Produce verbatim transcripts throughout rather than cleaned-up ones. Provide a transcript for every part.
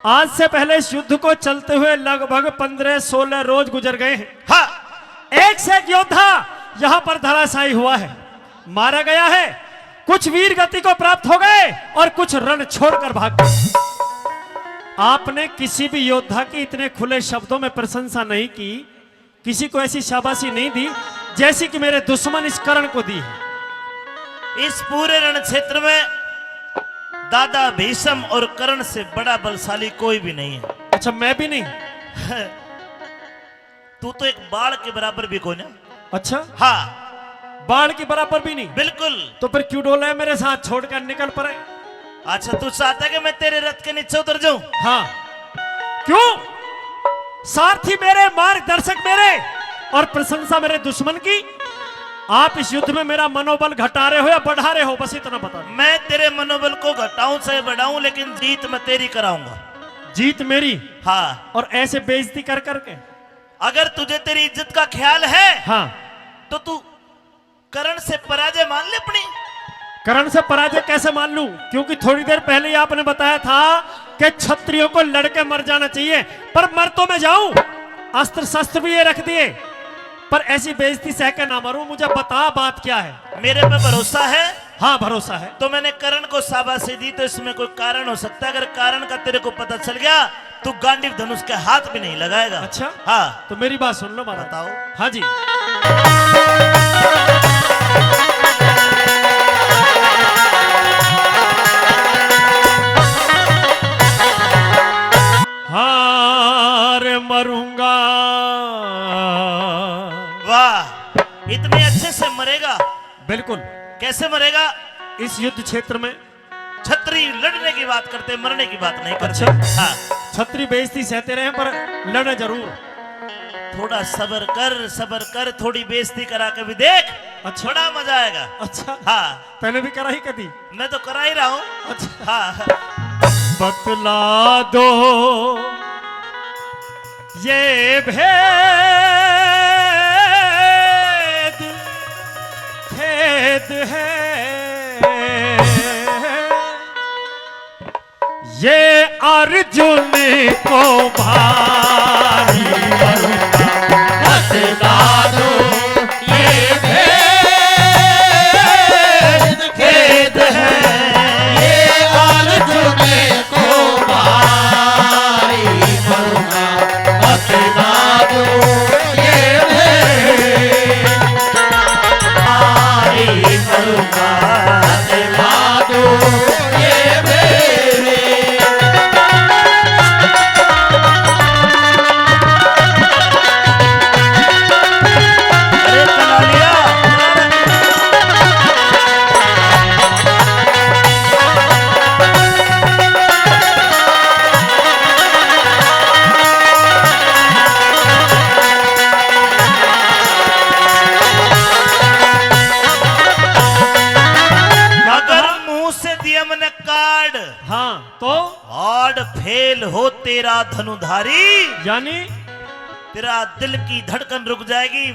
आज से पहले इस युद्ध को चलते हुए लगभग पन्द्रह सोलह रोज गुजर गए हैं। हाँ। एक से एक योद्धा यहाँ पर धराशायी हुआ है, मारा गया है। कुछ वीर गति को प्राप्त हो गए और कुछ रण छोड़कर भाग गए। आपने किसी भी योद्धा की इतने खुले शब्दों में प्रशंसा नहीं की, किसी को ऐसी शाबाशी नहीं दी जैसी कि मेरे दुश्मन इस कर्ण को दी है। इस पूरे रण क्षेत्र में दादा भीष्म और कर्ण से बड़ा बलशाली कोई भी नहीं है। अच्छा, मैं भी नहीं? तू तो एक बाल के बराबर भी कोई ना। अच्छा? हाँ। बाल के बराबर भी नहीं? बिल्कुल। तो फिर क्यों डोला है मेरे साथ, छोड़कर निकल पड़े? अच्छा, तू चाहता है कि मैं तेरे रथ के नीचे उतर जाऊं? हाँ। क्यों? सारथी मेरे, मार्गदर्शक मेरे, और प्रशंसा मेरे दुश्मन की। आप इस युद्ध में मेरा मनोबल घटा रहे हो या बढ़ा रहे हो, बस इतना बता दो। मैं तेरे मनोबल को घटाऊं चाहे बढ़ाऊं, लेकिन जीत मैं तेरी कराऊंगा। जीत मेरी? हाँ। और ऐसे बेइज्जती कर करके? अगर तुझे तेरी इज्जत का ख्याल है, हाँ। तो तू कर्ण से पराजय मान ले अपनी। कर्ण से पराजय कैसे मान लूं? क्योंकि थोड़ी देर पहले ही आपने बताया था कि क्षत्रियों को लड़के मर जाना चाहिए, पर मर तो मैं जाऊं, अस्त्र शस्त्र भी ये रख दिए, पर ऐसी बेइज्जती सह के ना मरूं। मुझे बता, बात क्या है? मेरे पे भरोसा है? हाँ, भरोसा है। तो मैंने कर्ण को शाबाशी दी, तो इसमें कोई कारण हो सकता है। अगर कारण का तेरे को पता चल गया, तू गांडीव धनुष के हाथ भी नहीं लगाएगा। अच्छा? हाँ। तो मेरी बात सुन लो महाराज। बताओ। हाँ जी। हार मरूंगा। वाह, इतने अच्छे से मरेगा। बिल्कुल। कैसे मरेगा? इस युद्ध क्षेत्र में। छत्री लड़ने की बात करते, मरने की बात नहीं करते। अच्छा। हाँ। छत्री बेइज्जती सहते रहे, पर लड़े जरूर। थोड़ा सब्र कर, सब्र कर, थोड़ी बेइज्जती करा के भी देख। अच्छा। बड़ा मजा आएगा। अच्छा। हाँ। तैने भी करा ही कदी? मैं तो करा ही रहा हूँ। अच्छा। हाँ। बतला दो ये भेद, खेद है ये अर्जुन को भारी। बता दो ये भेद, खेद है ये अर्जुन को भारी। बता दो ये भेद। अगर मुंह से दिया मैंने कार्ड, हाँ, तो? कार्ड फेल हो तेरा धनुधारी। यानी? तेरा दिल की धड़कन रुक जाएगी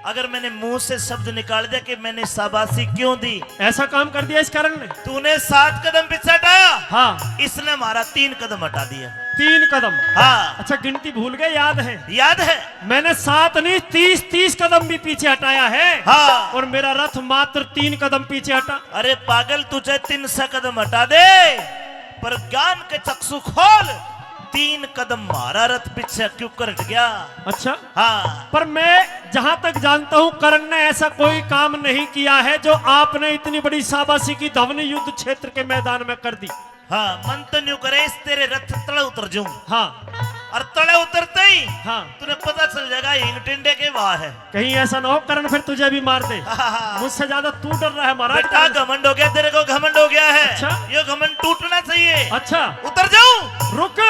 अगर मैंने मुंह से शब्द निकाल दिया कि मैंने शाबाशी क्यों दी। ऐसा काम कर दिया इस कर्ण ने? तूने सात कदम पीछे हटाया, हाँ। इसने हमारा तीन कदम हटा दिया। तीन कदम? हाँ। अच्छा, गिनती भूल गए, याद है? याद है। मैंने सात नहीं, तीस, तीस कदम भी पीछे हटाया है। हाँ। और मेरा रथ मात्र तीन कदम पीछे हटा। अरे पागल, तू चाहे तीन सौ कदम हटा दे, पर ज्ञान के चक्षु खोल, तीन कदम हमारा रथ पीछे क्यों कर हट गया? अच्छा। हाँ। पर मैं जहां तक जानता हूं, कर्ण ने ऐसा कोई काम नहीं किया है जो आपने इतनी बड़ी शाबाशी की ध्वनि युद्ध क्षेत्र के मैदान में कर दी। हाँ, मन तो न्यू करे इस तेरे रथ तले उतर जाऊं। हाँ। और तले उतरते ही, हाँ। तूने पता चल जाएगा हिंग टिंडे के वाह है। कहीं ऐसा ना हो कर्ण फिर तुझे भी मार दे। हाँ। मुझसे ज्यादा तू डर रहा है महाराज। बेटा, घमंड हो गया, तेरे को घमंड हो गया है। अच्छा। ये घमंड टूटना चाहिए। अच्छा। उतर जाऊं? रुक,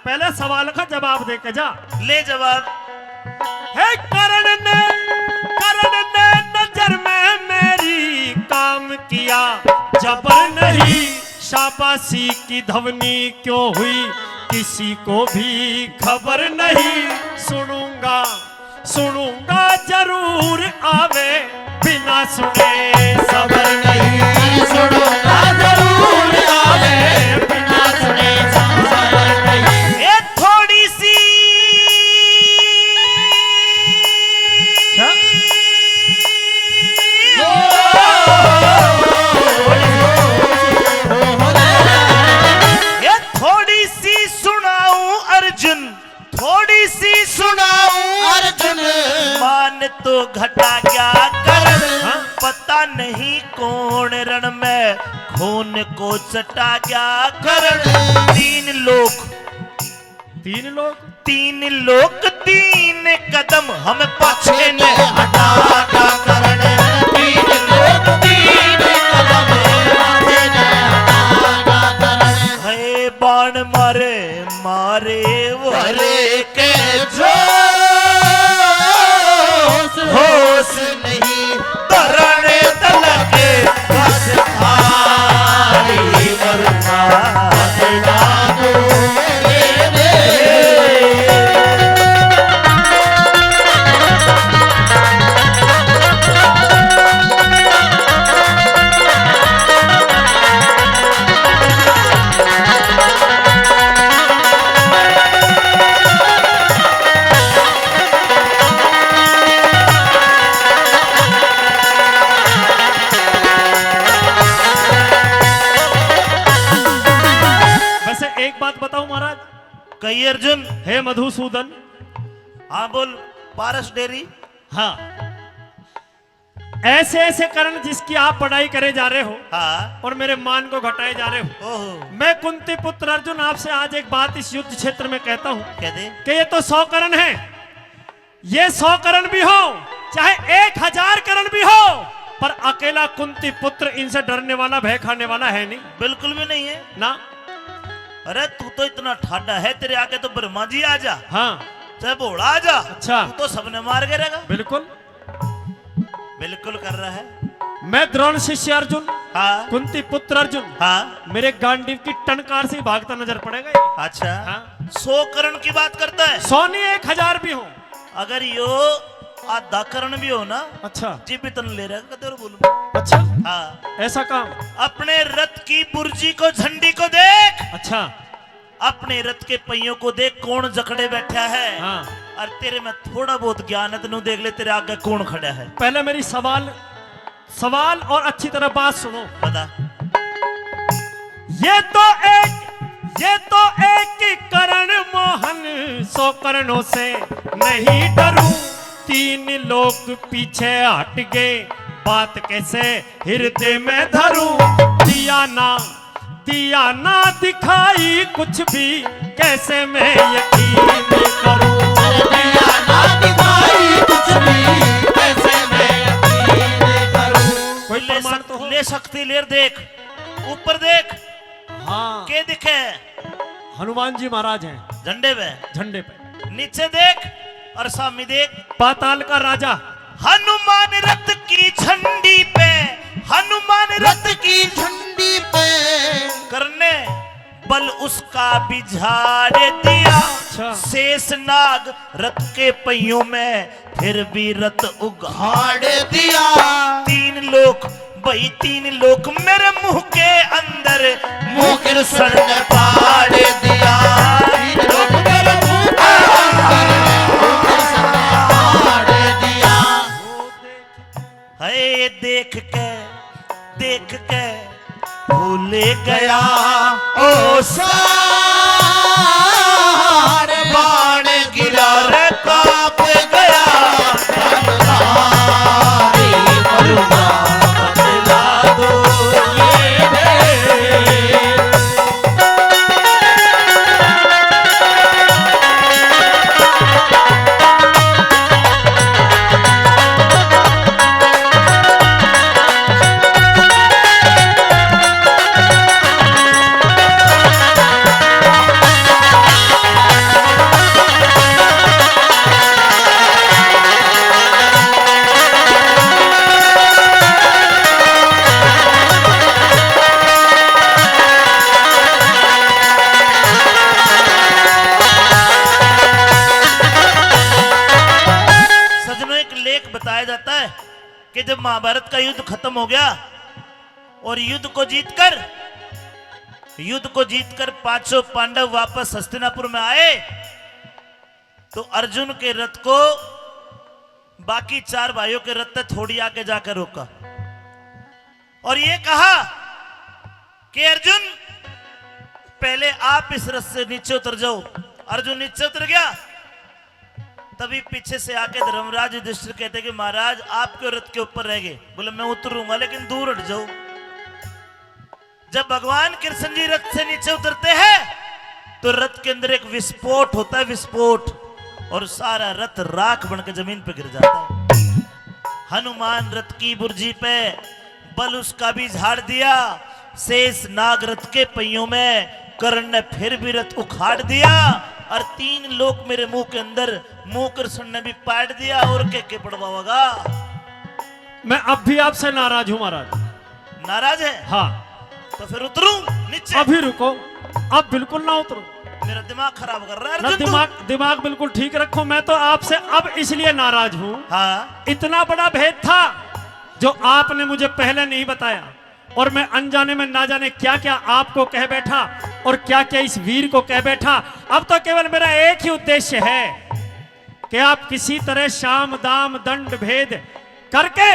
पहले सवाल का जवाब दे के जा। ले जवाब। हे कर्ण ने, कर्ण ने नजर में मेरी काम किया, जबर नहीं। शाबाशी की ध्वनि क्यों हुई, किसी को भी खबर नहीं। सुनूंगा, सुनूंगा जरूर आवे, बिना सुने सबर नहीं। सुनूंगा जरूर आवे, बिना सुने सबर नहीं। घटा गया करण। हाँ। पता नहीं कौन रण में खून को चटा गया करण। तीन लोक, तीन लोक, तीन लोक तीन कदम हम पाछे ने हटा गया करण। तीन लोक तीन कदम पाछे ने हटा गया करण। है बाण मारे मारे वो हरे के जोश, होश नहीं धरण तलक बस थारी मरना बदला दो रे। वैसे एक बात बताऊं महाराज। कही अर्जुन। हे मधुसूदन। हाँ बोल। पारस डेरी। हाँ, ऐसे ऐसे करण जिसकी आप बड़ाई करे जा रहे हो, हाँ। और मेरे मान को घटाए जा रहे हो। ओहो। मैं कुंती पुत्र अर्जुन आपसे आज एक बात इस युद्ध क्षेत्र में कहता हूँ कह दे। कि ये तो सौ करण है, ये सौ करण भी हो, चाहे एक हजार करण भी हो, पर अकेला कुंती पुत्र इनसे डरने वाला, भय खाने वाला है नहीं। बिल्कुल भी नहीं है ना। अरे तू तो इतना ठाडा है, तेरे आगे तो ब्रह्मा जी आ जा, हाँ। चाहे भोला आ जा, अच्छा। तू तो सबने मार गिरेगा। बिल्कुल। बिल्कुल कर रहा है। मैं द्रोण शिष्य अर्जुन, हाँ। कुंती पुत्र अर्जुन, हाँ। मेरे गांडीव की टणकार से ही भागता नजर पड़ेगा ये। अच्छा। हाँ। सौ करण की बात करता है। सौ नहीं, एक हजार भी हो। अगर यो आधा करण भी हो ना, अच्छा। जी भी तन ले रहा है, कदे और बोलूं। अच्छा। हाँ। ऐसा काम। अपने रथ की बुर्जी को, झंडी को देख। अच्छा। अपने रथ के पहियों को देख, कौन जकड़े बैठा है। हाँ। और तेरे में थोड़ा बहुत ज्ञान है, तन्नू देख ले, तेरे आगे कौन खड़ा है। पहले मेरी सवाल, सवाल और अच्छी तरह बात सुनो। बता। ये तो एक, ये तो एक करण मोहन, सौ करणों से नहीं डरूं। तीन लोक पीछे हट गए, बात कैसे हृदय में धरूं। दिया ना, दिया ना दिखाई कुछ भी, कैसे मैं यकीन करूं। दिया ना दिखाई कुछ भी, कैसे मैं यकीन करूं। कोई ले प्रमाण सक-, तो हो? ले शक्ति लेर देख, ऊपर देख। हाँ। के दिखे? हनुमान जी महाराज हैं। झंडे पे। झंडे पे। नीचे देख और सामी देख। पाताल का राजा। हनुमान रथ की झंडी पे, हनुमान रथ की झंडी पे। करने बल उसका भी झाड़ दिया। अच्छा। शेष नाग रथ के पहियों में फिर भी रत उघाड़ दिया। तीन लोक, भाई, तीन लोक मेरे मुंह के अंदर मुंह कृष्ण ने पाड़ दिया। तीन लोक मेरे मुंह के अंदर मुंह कृष्ण ने पाड़ दिया। हाय देख के, देख के भूल गया ओ सार, बाण गिरा रे कांप गया। संसारी मरुआ बतला दो ये भेद। सज्जनों, एक लेख बताया जाता है कि जब महाभारत का युद्ध खत्म हो गया और युद्ध को जीतकर, युद्ध को जीतकर पांचों पांडव वापस हस्तिनापुर में आए, तो अर्जुन के रथ को बाकी चार भाइयों के रथ से थोड़ी आगे जाकर रोका और ये कहा कि अर्जुन, पहले आप इस रथ से नीचे उतर जाओ। अर्जुन नीचे उतर गया। तभी पीछे से आके धर्मराज युधिष्ठिर कहते कि महाराज, आपके रथ के ऊपर रह गए। बोले, मैं उतरूंगा, लेकिन दूर हट जाओ। जब भगवान कृष्ण जी रथ से नीचे उतरते हैं तो रथ के अंदर एक विस्फोट होता है, विस्फोट, और सारा रथ राख बन के जमीन पे गिर जाता है। हनुमान रथ की बुर्जी पे बल उसका भी झाड़ दिया। शेष नाग रथ के पहियों में कर्ण ने फिर भी रथ उखाड़ दिया और तीन लोक मेरे मुंह के अंदर मुंह कृष्ण ने भी पाट दिया। और के के पड़वाओगा? मैं अब भी आपसे नाराज हूं महाराज। नाराज है? हाँ। तो फिर उतरूं नीचे? अभी रुको, अब बिल्कुल ना उतरो। मेरा दिमाग खराब कर रहा है ना अर्जुन तू। दिमाग, दिमाग बिल्कुल ठीक रखो। मैं तो आपसे अब इसलिए नाराज हूँ, हाँ। इतना बड़ा भेद था जो आपने मुझे पहले नहीं बताया, और मैं अनजाने में ना जाने क्या क्या आपको कह बैठा और क्या क्या इस वीर को कह बैठा। अब तो केवल मेरा एक ही उद्देश्य है कि आप किसी तरह साम दाम दंड भेद करके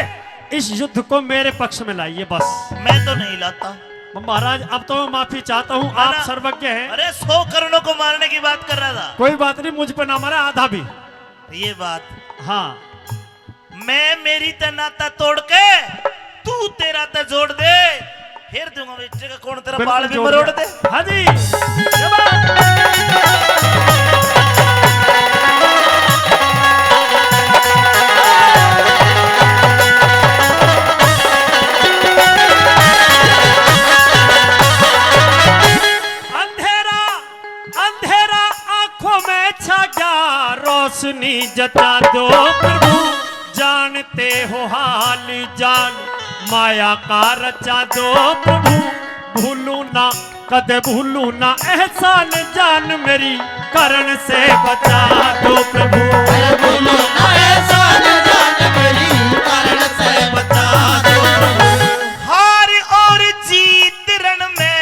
इस युद्ध को मेरे पक्ष में लाइए, बस। मैं तो नहीं लाता। महाराज, अब तो मैं माफी चाहता हूँ, है आप ना? सर्वज्ञ हैं। अरे, सौ कर्णों को मारने की बात कर रहा था। कोई बात नहीं, मुझ पे ना मारा, आधा भी। ये बात, हाँ। मैं मेरी तै नाता तोड़ के तू तेरा तै जोड़ दे, फिर दूंगा मैं जगह कौन तेरा बिल्कुल बाल भी जोड़ मरोड़ दिया। दे। हाँ जी। अंधेरा, अंधेरा आंखों में छा गया, रोशनी जचा दो प्रभु, जानते हो हाल जान, माया का रचा दो प्रभु, भूलू ना, कदे भूलू ना एहसान जान मेरी, करण से बचा दो प्रभु। भूलू ना एहसान जान मेरी, करण से बचा दो प्रभु। हार और जीत रण में,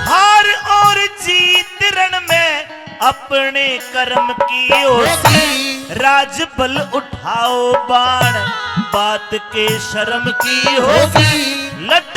हार और जीत रण में अपने कर्म की होती, राजबल उठाओ बाण, बात के शर्म की होती, लठ